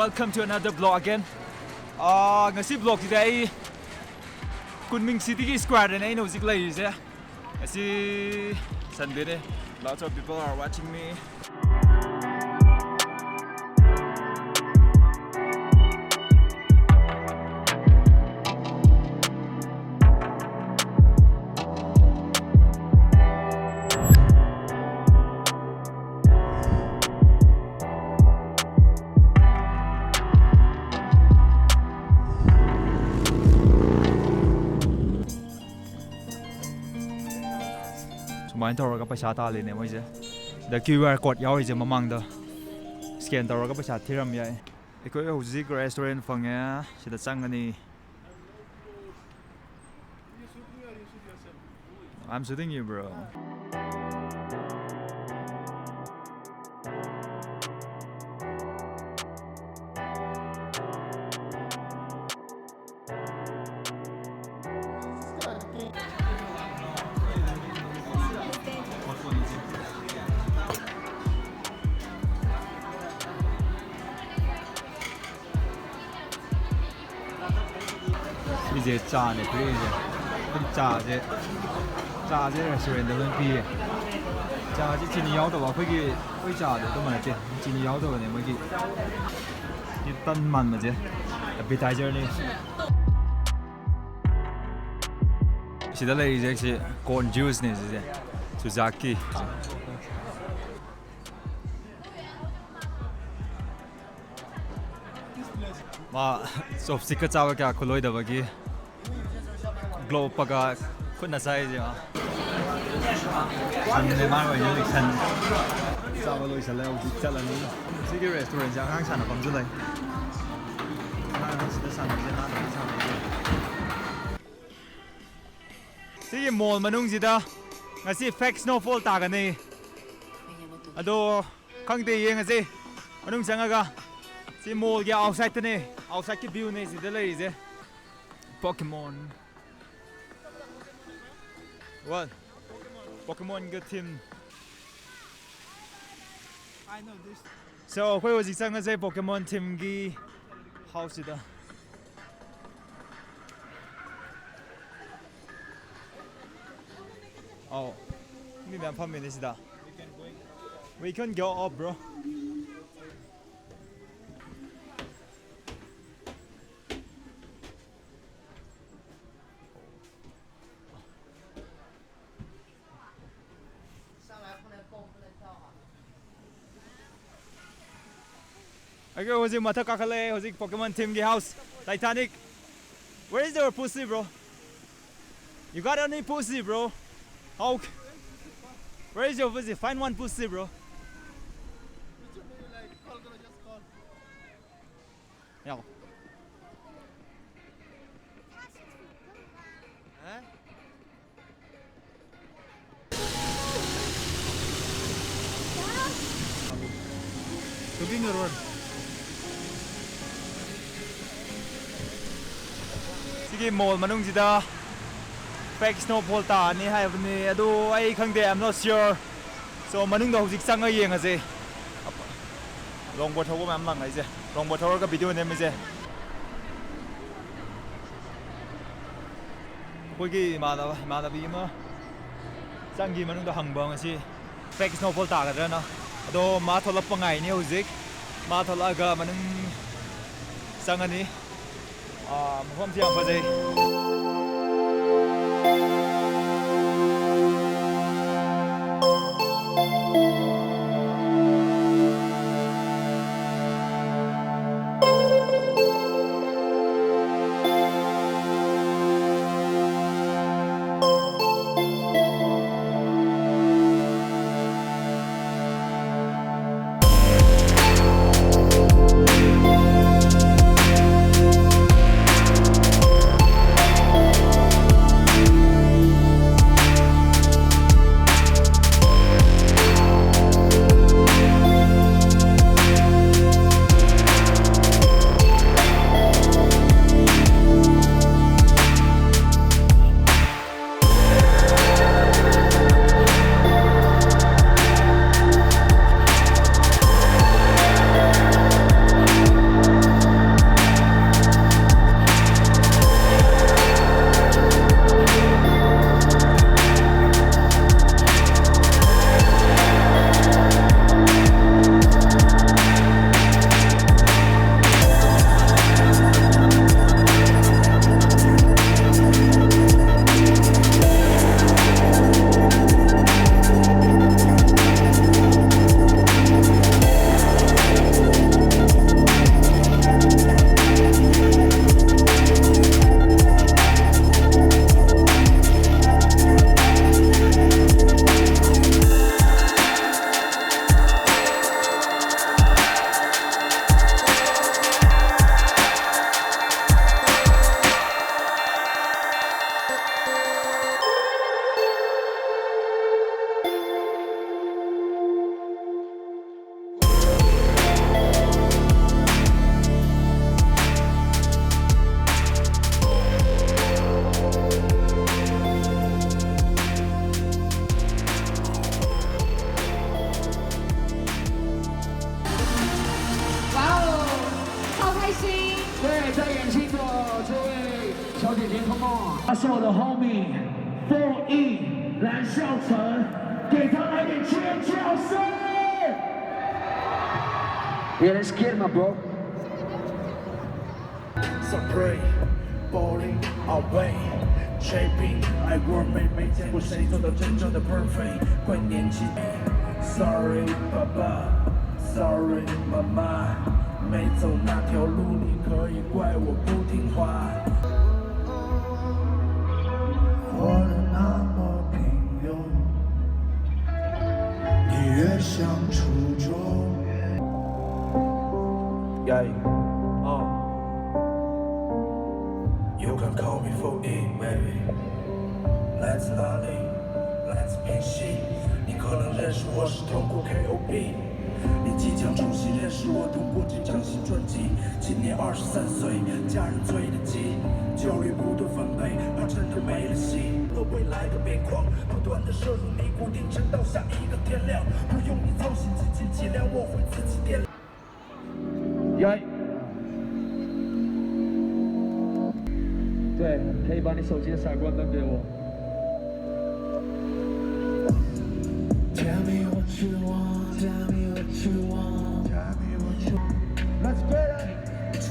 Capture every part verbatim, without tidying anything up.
Welcome to another vlog again. ꯑꯥ, ꯉꯁꯤ vlogꯁꯤꯗ ꯑꯩ ꯀꯨꯟꯃꯤꯡ ꯁꯤꯇꯤꯒꯤ squareꯗꯅꯦ ꯑꯩꯅ ꯍꯧꯖꯤꯛ ꯂꯩꯔꯤꯁꯦ꯫ ꯉꯁꯤ Sundayꯅꯦ. Lots of people are watching me. ꯁꯨꯃꯥꯏꯅ ꯇꯧꯔꯒ ꯄꯩꯁꯥ ꯇꯥꯜꯂꯤꯅꯦ ꯃꯣꯏꯁꯦ꯫ ꯁꯤꯗ QR code ꯌꯥꯎꯔꯤꯁꯦ ꯃꯃꯥꯡꯗ scan ꯇꯧꯔꯒ ꯄꯩꯁꯥ ꯊꯤꯔꯝ ꯌꯥꯏ꯫ ꯑꯩꯈꯣꯏ ꯍꯧꯖꯤꯛ restaurant ꯐꯪꯉꯦ, ꯁꯤꯗ ꯆꯪꯉꯅꯤ꯫ I'm shooting you, bro. ꯁꯤꯁꯦ ꯆꯥꯅꯦ ꯄꯤꯔꯛꯏꯁꯦ꯫ ꯑꯗꯨꯝ ꯆꯥꯁꯦ, ꯆꯥꯁꯦ restaurantꯗ ꯂꯣꯏ ꯄꯤꯌꯦ꯫ ꯆꯥꯁꯦ ꯆꯤꯅꯤ ꯌꯥꯎꯗꯕ, ꯑꯩꯈꯣꯏꯒꯤ, ꯑꯩꯈꯣꯏ ꯆꯥꯗꯣ ꯑꯗꯨꯝꯕ ꯅꯠꯇꯦ, ꯆꯤꯅꯤ ꯌꯥꯎꯗꯕꯅꯦ ꯃꯣꯏꯒꯤ꯫ ꯁꯤ ꯇꯟ ꯃꯥꯟꯕꯁꯦ appetizerꯅꯦ꯫ ꯁꯤꯗ ꯂꯩꯔꯤꯁꯦ ꯁꯤ corn juiceꯅꯦ ꯁꯤꯁꯦ, ꯆꯨꯖꯥꯛꯀꯤ꯫ ꯃꯥ chopstickꯀ ꯆꯥꯕ ꯀꯌꯥ ꯈꯨꯠꯂꯣꯏꯗꯕꯒꯤ glove ꯎꯞꯄꯒ ꯈꯨꯠꯅ ꯆꯥꯏꯁꯦ ꯃꯥ꯫ ꯁꯟꯅꯦ ꯃꯥ ꯑꯣꯏꯅ ꯍꯧꯖꯤꯛ ꯁꯟ꯫ ꯆꯥꯕ ꯂꯣꯏꯁꯤꯜꯂꯦ, ꯍꯧꯖꯤꯛ ꯆꯠꯂꯅꯤ꯫ ꯁꯤꯒꯤ restaurantꯁꯦ ꯑꯉꯥꯡ ꯁꯥꯟꯅꯐꯝꯁꯨ ꯂꯩ꯫ ꯑꯉꯥꯡ ꯁꯤꯗ ꯁꯥꯟꯅꯩꯁꯦ, ꯍꯥꯟꯅꯗꯤ ꯁꯥꯟꯅꯩꯁꯦ꯫ ꯁꯤꯒꯤ mall ꯃꯅꯨꯡꯁꯤꯗ ꯉꯁꯤ fake snowfall ꯇꯥꯒꯅꯤ꯫ ꯑꯗꯣ ꯈꯪꯗꯦ, ꯌꯦꯡꯉꯁꯦ ꯃꯅꯨꯡ ꯆꯪꯉꯒ꯫ ꯁꯤ mallꯒꯤ outsideꯇꯅꯦ, outsideꯀꯤ viewꯅꯦ ꯁꯤꯗ ꯂꯩꯔꯤꯁꯦ꯫ Pokemon꯫ What? Pokemonꯒ theme꯫ So ꯑꯩꯈꯣꯏ ꯍꯧꯖꯤꯛ ꯆꯪꯉꯁꯦ Pokemon themeꯒꯤ houseꯁꯤꯗ꯫ ꯑꯧ, ꯃꯤ ꯃꯌꯥꯝ ꯐꯝꯃꯤꯅꯦ ꯁꯤꯗ꯫ We can go up, bro. ꯑꯩꯈꯣꯏ ꯍꯧꯖꯤꯛ ꯃꯊꯛ ꯀꯥꯈꯠꯂꯛꯑꯦ, ꯍꯧꯖꯤꯛ Pokemon themeꯒꯤ house, Titanic. Where is your pussy, bro? You got any pussy, bro? How? Where is your pussy? Find one pussy, bro. ꯌꯥꯎ꯫ ꯁꯤꯒꯤ mall ꯃꯅꯨꯡꯁꯤꯗ fake snowfall ꯇꯥꯅꯤ ꯍꯥꯏꯕꯅꯤ, ꯑꯗꯨ ꯑꯩ ꯈꯪꯗꯦ, I'm not sure. So ꯃꯅꯨꯡꯗ ꯍꯧꯖꯤꯛ ꯆꯪꯉ ꯌꯦꯡꯉꯁꯦ꯫ Longboard ꯊꯧꯕ ꯃꯌꯥꯝ ꯂꯥꯛꯅꯩꯁꯦ, longboard ꯊꯧꯔꯒ video ꯅꯝꯃꯤꯁꯦ꯫ ꯑꯩꯈꯣꯏꯒꯤ ꯏꯃꯥꯟꯅꯕ, ꯏꯃꯥꯟꯅꯕꯤ ꯑꯃ ꯆꯪꯈꯤ ꯃꯅꯨꯡꯗ ꯍꯪꯕ ꯉꯁꯤ fake snowfall ꯇꯥꯒꯗ꯭ꯔꯅ꯫ ꯑꯗꯣ ꯃꯥ ꯊꯣꯛꯂꯛꯄ ꯉꯥꯏꯅꯤ ꯍꯧꯖꯤꯛ꯫ ꯃꯥ ꯊꯣꯛꯂꯛꯑꯒ ꯃꯅꯨꯡ ꯆꯪꯉꯅꯤ꯫ ꯑꯥ, ꯃꯐꯝꯁꯤ ꯌꯥꯝ ꯐꯖꯩ꯫ 对，在眼镜的这位小姐姐，come on。他是我的 homie Four E 蓝孝成，给他来点尖叫声。 Yeah, let's get it, my bro. Supreme, falling away. Shaping, I work 没没见过谁做到真正的 perfect。快年轻，Sorry 爸爸，Sorry 妈妈，没走那条路，你可以怪我不听话。活得那么平庸，你越想出众。Yeah, uh. You can call me for it, baby. Let's lolly, let's make shit. 你可能认识我是通过 K O B，你即将重新认识我通过这张新专辑。今年二十三岁，家人催得急，焦虑不断翻倍，怕真的没了戏。未来的边框不断的摄入你，固定沉到下一个天亮，不用你操心，几斤几两我会自己掂量。 耶！对，可以把你手机的闪光灯给我。 Tell me what you want, tell me what you want, tell me what you want. Let's get it.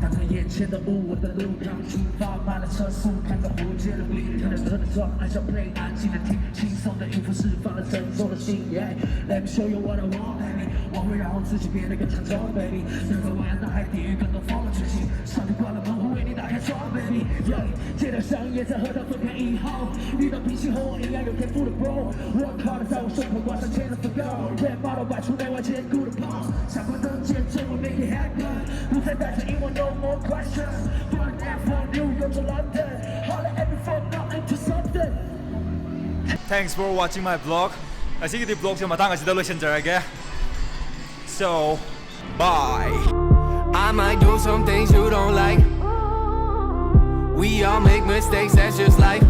当看眼前的雾，我的路刚出发，慢了车速，看着火箭的 blink，看着车的窗，按下 play，安静的听，轻松的音符释放了沉重的心。Yeah, let me show you what I want, baby。我会让我自己变得更强壮，baby。能够玩到海底，更多风的吹起，上帝关了门户，为你打开窗，baby。Yeah，街道上也在和他分开以后，遇到脾气和我一样有天赋的 bro，我靠的在我胸口挂上千人 flow，rap battle 摆出内外兼顾的 pose，闪光灯见证我 make it happen，不再带着疑问 no more questions，from F one New York to London，holla at me from nothing to something。 Thanks for watching my vlog. ꯉꯁꯤꯒꯤꯗꯤ vlogꯁꯦ ꯃꯇꯥꯡ ꯑꯁꯤꯗ ꯂꯣꯏꯁꯤꯟꯖꯔꯒꯦ. So, bye. I might do some things you don't like. We all make mistakes, that's just life.